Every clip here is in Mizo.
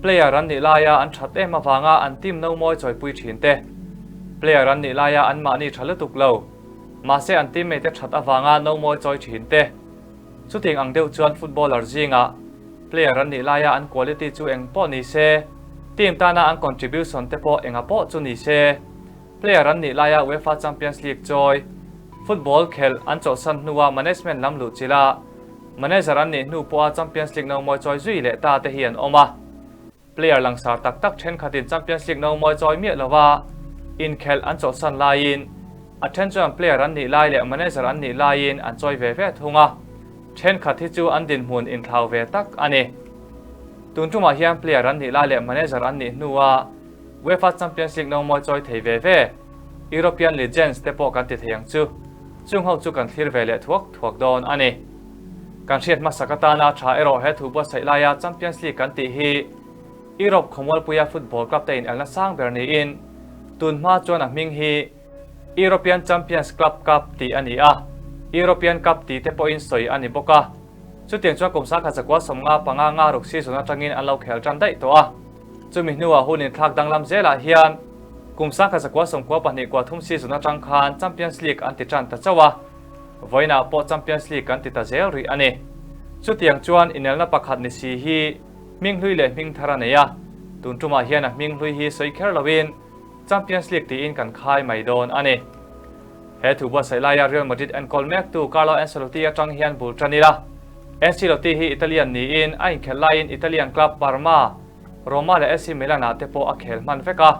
Player an nih laia an that em avanga an team no mawi chawipui thin te, player an nih laia anmahni tha lutuk lo, mahse an teammate te that avanga no mawi chawi thin te. Chutiang ang deuh chuan footballer zingah player an nih laia an quality chu eng pawh ni se, team tana an contribution te pawh enga pawh chu ni se, player an nih laia UEFA Champions League chawi, football khelh an chawlhsan hnua management lam luh chila manager an nih hnu pawha Champions League no mawi chawi zui leh ta te hi an awm a. Player langsar tak tak thenkhatin Champions League no mawi chawi miah lova inkhelh an chawlhsan laiin a then chuan player an nih lai leh manager an nih laiin an chawi ve ve thung a, thenkhat hi chu an dinhmun inthlau ve tak a ni. Tun tumah hian player an nih lai leh manager an nih hnua UEFA Champions League no mawi chawi thei ve ve European Legends te pawh kan ti thei ang chu, chung ho chu kan thlir ve leh thuak thuak dawn a ni. Kan hriat hmasak atana tha erawh he thu buatsaih laia Champions League kan tih hi Europe khawmualpuia football club te inelna sang ber niin tun hma chuan a hming hi European Champions Club Cup tih a ni a, European Cup tih te pawhin sawi a ni bawk a. Chutiang chuan kum 1995 nga ruk season atangin an lo khel tan daih tawh a. Chumi hnuah hun inthlak danglam zelah hian kum 1992 kuathum season atang khan Champions League an ti tan ta chauh a. Vawiinah pawh Champions League kan ti ta zel rih a ni. Chutiang chuan inelna pakhat ni si hi hming hlui leh hming thar a nei a, tun tumah hian a hming hlui hi sawi kher loin Champions League tiin kan khai mai dawn a ni. He thu buatsaih laia Real Madrid enkawl mektu Carlo Ancelotti atang hian bul tan ila. Ancelotti hi Italian niin a inkhelh laiin Italian club Parma, Roma leh AC Milan-ah te pawh a khel hman vek a.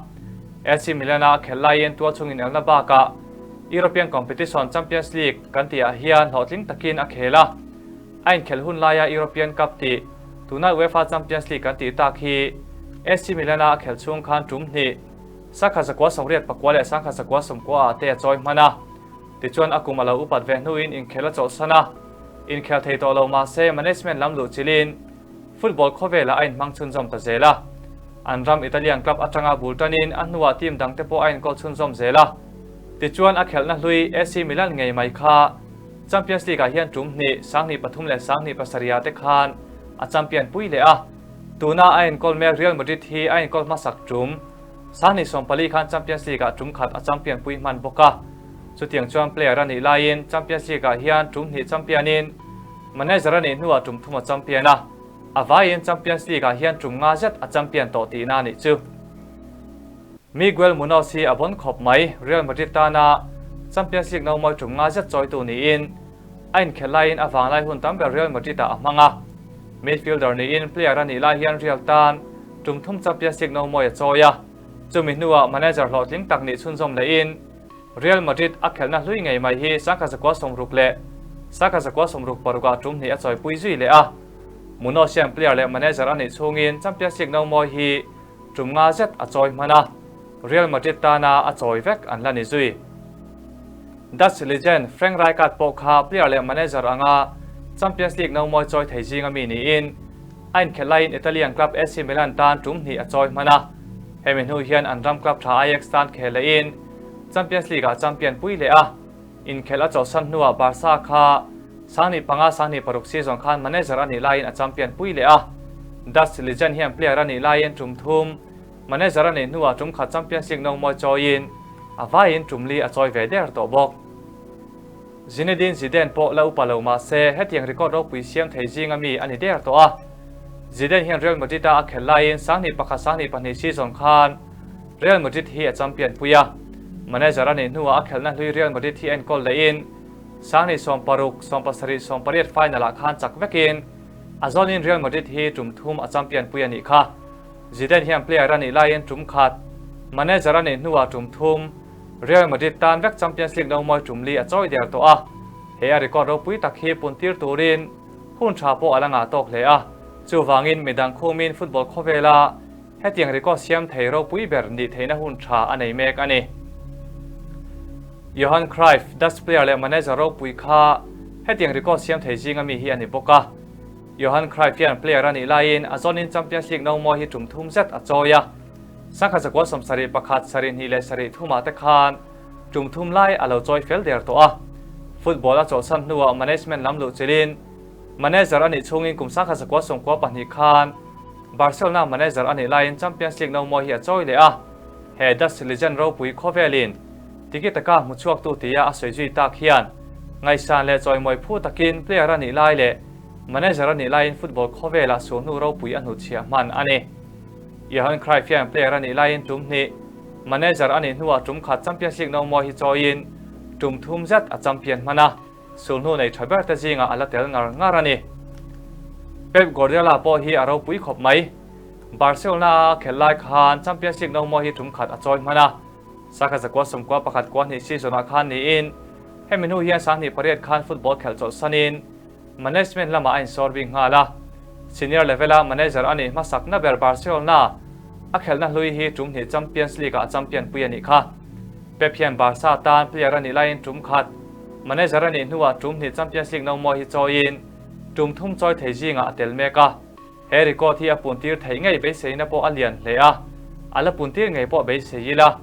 AC Milan-a a khelh laiin tualchhung inelna bakah European competition Champions League kan tihah hian hlawhtling takin a khel a. A inkhelh hun laia European Cup tih, tuna UEFA Champions League kan tih tak hi AC Milan-a a khelh chhung khan tum hnih, 1989 leh 1990 ah te a chawi hman a. Tichuan a kum a lo upat ve hnuin inkhel a chawlhsan a. Inkhel thei tawh lo mahse management lam luh chilin Football khawvelah a inhmang chhunzawm ta zel a. An ram Italian club atanga bul tanin a hnuah team dangte pawh a inkawl chhunzawm zel a. Tichuan a khelhna hlui AC Milan ngei mai kha Champions League ah hian tum hnih, 2003 leh 2007 ah te khan a champion pui leh a. Tuna a enkawl mek Real Madrid hi a enkawl hmasak tum 2014 khan Champions League ah tum khat a champion pui hman bawk a. Chutiang chuan player a nih laiin Champions League ah hian tum hnih champion in Manager a nih hnuah tum thum a champion a, a vaiin Champions League ah hian tum nga zet a champion tawh tihna a nih chu. Miguel Munoz hi a vawn khawp mai, Real Madrid tana Champions League no mawi tum nga zet chawitu niin a inkhelh laiin a vanglai hun tam ber Real Madrid ah a hmang a. Midfielder niin player a nih lai hian Real tan tum thum Champions League no mawi a chawi a, chumi hnuah manager hlawhtling tak nih chhunzawm lehin Real Madrid a khelhna hlui ngei mai hi 1960 leh 1966 ah tum hnih a chawipui zui leh a. Munoz hian player leh manager a nih chhungin Champions League no mawi hi tum nga zet a chawi hman a, Real Madrid tana a chawi vek an la ni zui. Dutch legend Frank Rijkaard pawh kha player leh manager anga Champions League no mawi chawi thei zinga mi niin a inkhelh laiin Italian club AC Milan tan tum hnih a chawi hman a. Hemi hnu hian an ram club tha Ajax tan khel lehin Champions League ah champion pui leh a, inkhelh a chawlhsan hnuah Barca kha 2005 2006 season khan manager a nih laiin a champion pui leh a. Dutch legend hian player a nih laiin tum thum, manager a nih hnuah tum khat Champions League no mawi chawiin a vaiin tum li a chawi ve der tawh bawk. Zinedine Zidane pawh la upa lo mah se hetiang record ropui siam thei zinga mi a ni der tawh a. Zidane hian Real Madrid a a khelh laiin 2001 2002 season khan Real Madrid hi a champion pui a. Manager a nih hnuah a khelhna hlui Real Madrid hi enkawl lehin 2016 17 18 final ah khan chak vekin a zawnin Real Madrid hi tum thum a champion pui a nih kha. Zidane hian player a nih laiin tum khat, manager a nih hnuah tum thum, Real Madrid tan vek Champions League no mawi tum li a chawi der tawh a, he a record ropui tak hi pun tir turin hun tha pawh a la ngah tawk hle a, chuvangin midang khumin football khawvela hetiang record siam thei ropui ber nih theihna hun tha a nei mek a ni. Johan Cruyff, Dutch player leh manager ropui kha hetiang record siam thei zinga mi hi a ni bawk a. Johan Cruyff hian player a nih laiin a zawnin Champions League no mawi hi tum thum zet a chawi a. 1971, 72 leh 73 ah te khan tum thum lai a lo chawi fel der tawh a. Football a chawlhsan hnuah management lam luh chilin manager a nih chhungin kum 1992 khan Barcelona manager a nih laiin Champions League nomawi hi a chawi leh a, he Dutch legend ropui khawvelin tiki taka hmu chhuaktu tia a sawi zui tak hian ngaihsan leh chawimawi phu takin player a nih lai leh manager a nih laiin football khawvelah sulhnu ropui a hnutchhiah hman a ni. Johan Cruyff hian player a nih laiin tum hnih, manager a nih hnuah tum khat Champions League nomawi hi chawiin tum thum zet a champion hman a. Sulhnu nei tha ber te zingah a la tel ngar ngar a ni. Pep Guardiola pawh hi a ropui khawp mai. Barcelona a khelh lai khan Champions League no mawi hi tum khat a chawi hman a. Sakha zakua sawmkua pakhat kua hnih season ah khan niin hemi hnu hian 2008 khan football khelh chawlhsanin management lamah a insawr bik nghal a. Senior level a manager a nih hmasakna ber Barcelona a khelhna hlui hi tum hnih Champions League ah a champion pui a nih kha. Pep hian Barca tan player a nih laiin tum khat Manager a nih hnuah tum hnih Champions League nomawi hi chawiin tum thum chawi thei zingah a tel mek a. He record hi a puntir theih ngei beiseina pawh a lian hle a, a la puntir ngei pawh beisei ila.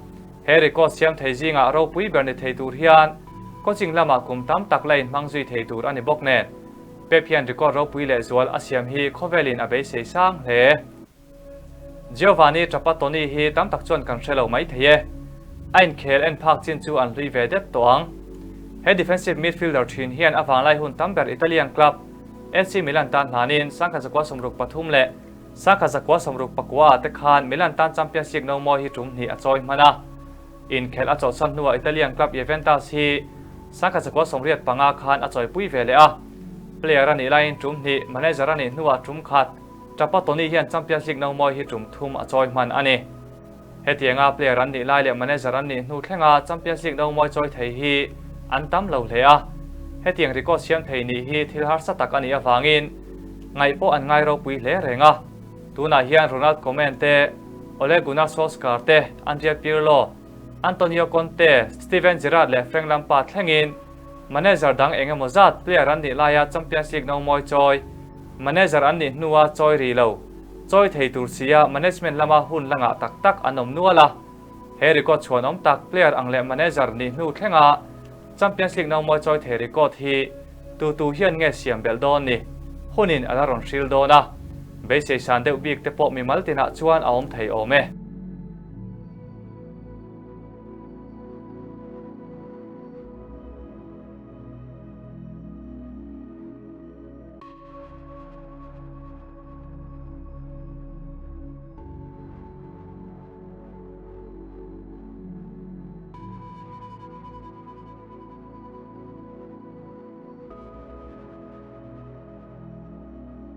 He record siam thei zingah ropui ber ni thei tur hian coaching lamah kum tam tak la inhmang zui thei tur a ni bawk nen. Pep hian record ropui lehzual a siam hi khawvelin a beisei sang hle. Giovanni Trapattoni hi tam tak chuan kan hre lo mai thei e. A inkhel en phak chin chu an hlui ve det tawh ang. He defensive midfielder thin hian a vanglai hun tam ber Italian club AC Milan tan hlanin 1963 leh 1969 ah te khan Milan tan Champions League nomawi hi tum hnih a chawi hman a. Inkhelh a chawlhsan hnuah Italian club Juventus hi 1985 khan a chawipui ve leh a. Player a nih laiin tum hnih, manager a nih hnuah tum khat, Trapattoni hian Champions League nomawi hi tum thum a chawi hman a ni. Hetianga player an nih lai leh manager an nih hnu thlenga Champions League nomawi chawi thei hi an tam lo hle a. Hetiang record siam thei nih hi thil harsa tak a nih avangin ngaih pawh an ngai ropui hle reng a. Tunah hian Ronald Koeman te, Ole Gunnar Solskjaer te, Andrea Pirlo, Antonio Conte, Steven Gerrard leh Frank Lampard thlengin Manager dang eng emaw zat player an nih laia Champions League nomawi chawi, manager an nih hnua chawi ri lo, chawi thei tur sia management lama hun la ngah tak tak an awm nual a. He record chhuanawm tak player ang leh manager nih hnu thlenga Champions League nomawi chawi thei record hi tu tu hian nge siam belh dawn ni? Hunin a la rawn hril dawn a, beisei san deuh bik te pawh mimal tinah chuan a awm thei awm e.